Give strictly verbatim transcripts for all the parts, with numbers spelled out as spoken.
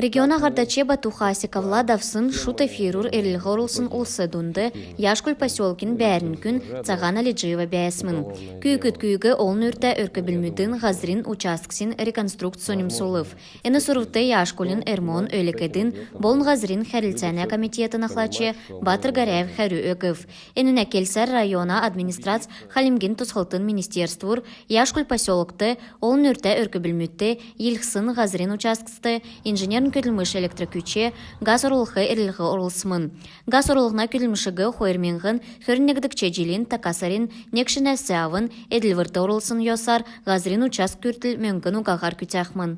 Региона һардач Бату Хасиковла давсн шуд эфирүр эрлһ орулсн улс дунд Яшкуль поселкин бәәрн күн Цаһан Алиджиева бәәсмн. Күүкд күүг олн үртә өрк-бүлмүдин һазрин участксин реконструкц соньмсулв. Эн сурврт Яшкулин РМО-н өлг-эдин болн һазрин хәрлцәнә комитетин ахлач Батр Горяев хәрү өгв. Энүнә келсәр района администрац Хальмгин тосхлтын министерствүр Яшкуль поселкт, олн үртә өрк-бүлмүдт, йилһсн һазрин участкст инженерн көдлмш, электр күч, газ орулх эрлһ орулсмн. Газ орулһна көдлмшиг хойр миңһн хөрн негдгч җилин така сарин негнәс авн эдлврт орулсн йосар һазрин участк күртл мөңгн угаһар күцәхмн.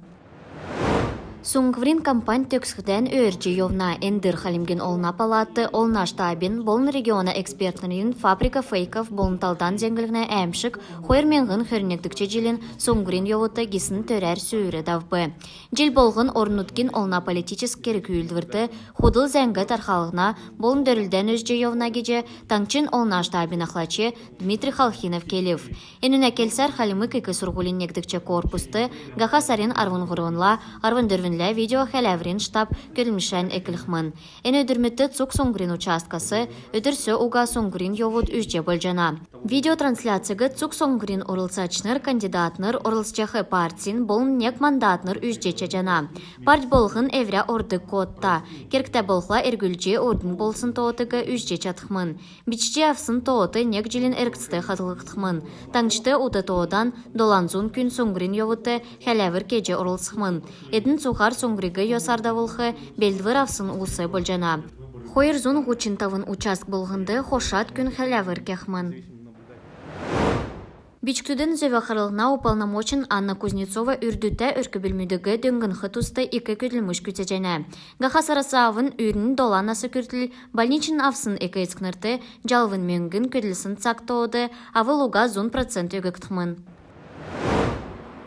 Суңһврин кампань төгсхдән өөрдҗ йовна. Эндр Хальмгин Олна палат, Олна штабин болн региона экспертнрин «Фабрика фейков» болн талдан зәңглһнә әәмшг хойр миңһн хөрн негдгч җилин суңһврин йовудт гисн төрәр сүүр давв. Җил болһн орн-нутгин олна политическ керг-үүлдврт худл зәңг тархалһна болн дөрлдән үзҗ йовна гиҗ таңһчин Олна штабин ахлач Дмитрий Халхинов келв. Энүнә келсәр, Хальмг ик сурһулин негдгч корпуст һаха сарин арвн һурвнла, арвн дөрвнлә видеохәләврин штаб көдлмшән эклхмн. Эн өдрмүдт цуг суңһврин участкас өдр сө уга суңһврин йовуд үзҗ болҗана. Видеотрансляциг цуг суңһврин орлцачнр, кандидатнр, орлцҗах партьсин болн нег мандатнр үзҗ чадҗана. Парть болһн эврә ордг кодта. Кергтә болхла, эргүлҗ урднь болсн тоотыг үзҗ чадхмн. Бичҗ авсн тоот нег җилин эргцд хадһлгдхмн. Таңһчд ут тоодан долан зун күн суңһврин йовудт хәләвр кеҗ орлцхмн. Эдн цуһар суңһвриг йосар давулх белдвр авсн улс болҗана. Хойр зун һучн тавн участк болһнд хошад күн хәләвр кехмн. Бичкдүдин зөв харлһна уполномоченн Анна Кузнецова үрдүдтә өрк-бүлмүдиг дөңнх туст ик көдлмш күцәҗәнә. Һаха сарас авн үрн долан нас күртл больничн авсн эк-эцкнрт җалвн мөңгн көдлсн цаг тоод авл уга зун процент өггдхмн.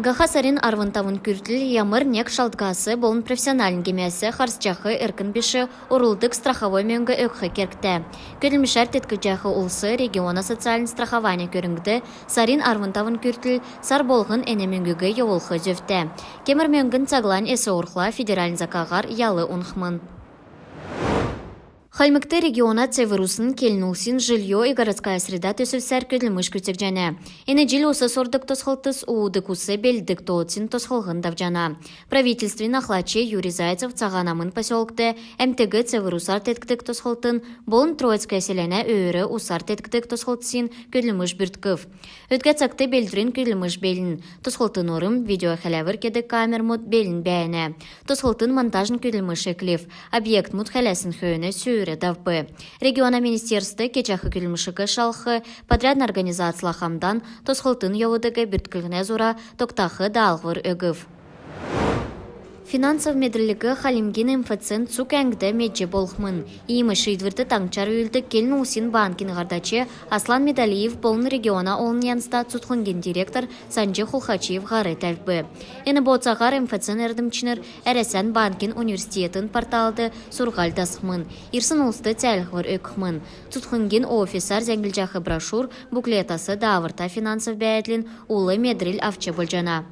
Һаха сарин арвн тавн күртл ямр нег шалтгас болн профессиональн гемәс харсҗах эркн биш орулдг страховой мөңг өгх кергтә. Көдлмшәр теткҗәх улс региона социальн страхования көрңгд сарин арвн тавн күртл сар болһн эн мөңгиг йовулх зөвтә. Кемр мөңгн цаглань эс орхла, федеральн закаһар ял унхмн. Хальмгт региона «Цевр усн» келн улсин «Жильё и городская среда» төсвсәр көдлмш күцәгдҗәнә. Эн җил усс ордг тосхлтс уудг усс белддг тоотсин тосхлһн давҗана. Правительствин ахлач Юрий Зайцев Цаһан Амн поселкт әмтиг цевр усар теткдг тосхлтын болн Троицкое селәнә өөр усар теткдг тосхлтсин көдлмш бүрткв. Өдгә цагт белдврин көдлмш белн. Тосхлтын орм, видеохәләвр кедг камермуд белн бәәнә. Тосхлтын монтажн көдлмш эклв. Объектмуд хәләсн хөөн сүүр давв. Региона министерств кеҗәх көдлмшиг шалһх подрядн организацла хамдан тосхлтын йовудыг бүртклһнә зура тогтах даалһвр өгв. Финансов медрлиг Хальмгин МФЦ-н цуг әңгд медҗ болхмн. Иим шиидврт таңһчар үүлддг келн улсин банкин һардач Аслан Медалиев болн региона олн янзта цутхлңгин директор Санҗ Хулхачиев һар тәвв. Эн бооцаһар МФЦ-н эрдмчнр Әрәсән банкин университетин порталд сурһуль дасхмн. Ирсн улст цәәлһвр өгхмн. Цутхлңгин офисар зәңглҗәх брошюр, буклетас дааврта финансов бәәдлин ул медрл авч болҗана.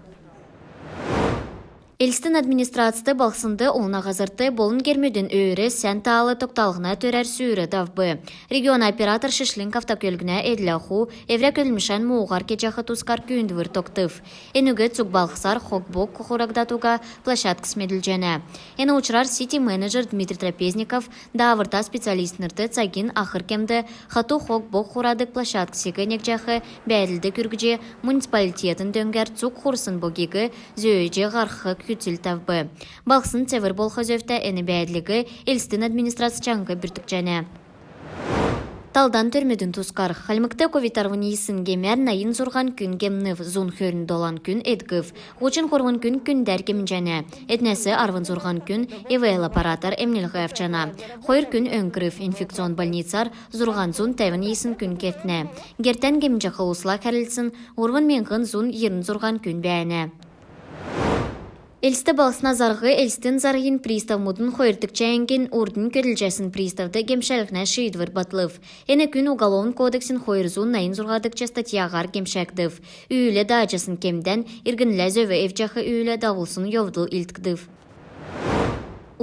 Элстин администрацд балһснд, олна һазрт болн гермүдин өөр сән таал тогталһна төрәр сүүр давв. Региона оператор шишлң автокөлгнә эдл-аху эврә көдлмшән муһар кеҗәх тускар күүндвр тогтв. Энүг цуг балһсар хог-бог хурагдад уга площадкс медүлҗәнә. Эн учрар сити-менеджер Дмитрий Трапезников дааврта специалистнрт цагин ахр кемд хату хог-бог хурадг площадксиг негҗәх бәәдлд күргҗ, муниципалитетин дөңгәр цуг хурсн богиг зөөҗ һарһх күцл тәвв. Балһсн цевр болх зөвтә. Эн бәәдлиг Элстин администрац чаңһ бүрткҗәнә. Талдан төрмүдин тускар. Хальмгт ковид арвн йисн гемәр найн зурһан күн гемнв, зун хөрн долан күн эдгв. Һучн һурвн күн күндәр гемнҗәнә. Эднәс арвн зурһан күн ИВЛ аппаратар эмнлһ авчана. Хойр күн өңгрв. Инфекционн больницар зурһан зун тәвн йисн күн кевтнә. Гертән гемнҗәх улсла хәрлцн һурвн миңһн зун йирн зурһан күн бәәнә. Элст балһсна зарһ Элстин зарһин приставмудын хойрдгч әңгин урднь көдлҗәсн приставд гемшәлһнә шиидвр батлв. Эн күн Уголовн кодексин хойр зун найн зурһадгч статьяһар гемшәгдв. Үүл дааҗасн кемдән иргнлә зөв эвдҗәх үүл давулсн йовдл илдкгдв.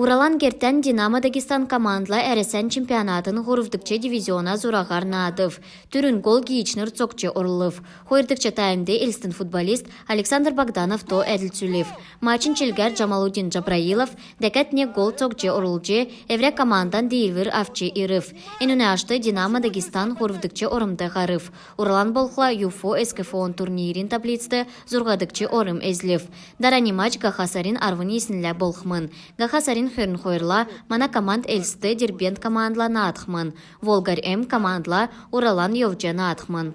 Уралан гертән «Динамо Дагестан» командла Әрәсән чемпионатын һурвдгч дивизиона зураһар наадв. Түрүн гол гиичнр цокҗ орулв. Хойрдгч таймд Элстин футболист Александр Богданов то әдлцүлв. Матчин чилгәр Джамалудин Джабраилов дәкәд нег гол цокҗ орулҗ, эврә командан диилвр авч ирв. Энүнә ашт «Динамо Дагестан» һурвдгч ормд һарв. Уралан болхла ЮФО-СКФО-н турнирин таблицд зурһадгч орм эзлв. Дарани матч һаха сарин арвн йиснлә болхмн. Һаха сарин хөрн хойрла мана команд Элстд «Дербент» командла наадхмн. «Волгарь-М» командла «Уралан» йовҗ наадхмн.